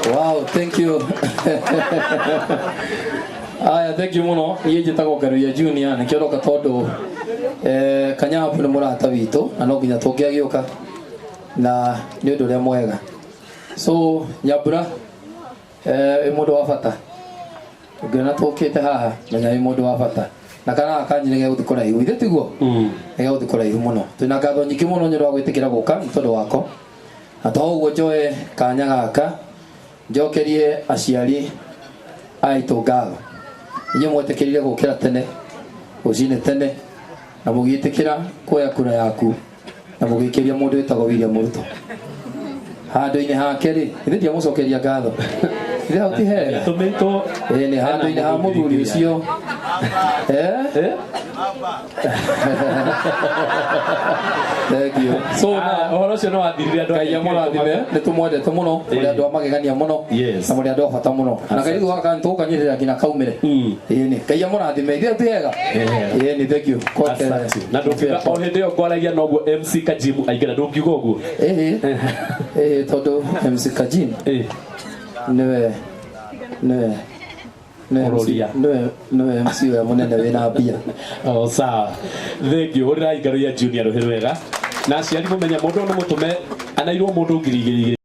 Wow, thank you. Aya, thank you muno. Niĩ njĩtagwo Ngaruiya Junior, nĩkĩo ndoka tondũ Kanyabu nĩ mũrata witũ na no nginya tũngĩagĩũka na nĩ ũndũ ũrĩa mwega. So, Nyambura, wĩ mũndũ wa bata. Ũngĩona tũkĩte haha, menya wĩ mũndũ wa bata. Na kana gaka kanyi nĩ gegũthiĩ kũraihu, ithe tiguo? Nĩ gegũthiĩ kũraihu mũno. Twĩna ngatho nyingĩ mũno nĩ ũndũ wa gwĩtĩkĩra gũka nĩ tondũ wako. Na to ũguo njoe kanya gaka njokerie aciari aitũ ngatho. Inyuĩ mwetĩkĩrire gũkĩra tene, rũcinĩ tene, na mũgĩtĩkĩra kuoya kura yaku na mũgĩikĩria mũndũ wĩtagwo William Ruto. Handũ-inĩ hake rĩ, ithe ndiamũcokeria ngatho. Ithe hau ti hega. Tũmĩtwo Ĩĩ nĩ handũ-inĩ ha mũthuri ũcio. Eh? Thank you. So Ah, na ũhoro ũcio nĩ wathirire andũ Ngai amũrathime nĩ tũmwendete mũno mũrĩ andũ a magegania mũno na mũrĩ andũ a bata mũno na kairĩtu gaka nĩ tũgũkanyitĩrĩra nginya kaumĩre. Ĩĩ nĩ Ngai amũrathime, ithuĩ ti hega. Ĩĩ nĩ thank you. Kwake. Asante. Na ndũngiuga o hĩndĩ ĩyo ngwaragia noguo MC Kajimu aingĩra, ndũngiuga ũguo. Ĩĩ ĩĩ, tondũ MC Kajim nĩwe nĩwe nĩwe MC Ũroria. Nĩwe MC ũrĩa mũnene wĩna mbia. O sawa, thank you. Hũrĩrai Ngaruiya Junior rũhĩ rwega, na aciari mũmenye mũndũ ũyũ nĩ mũtũme anairwo mũndũ 2000.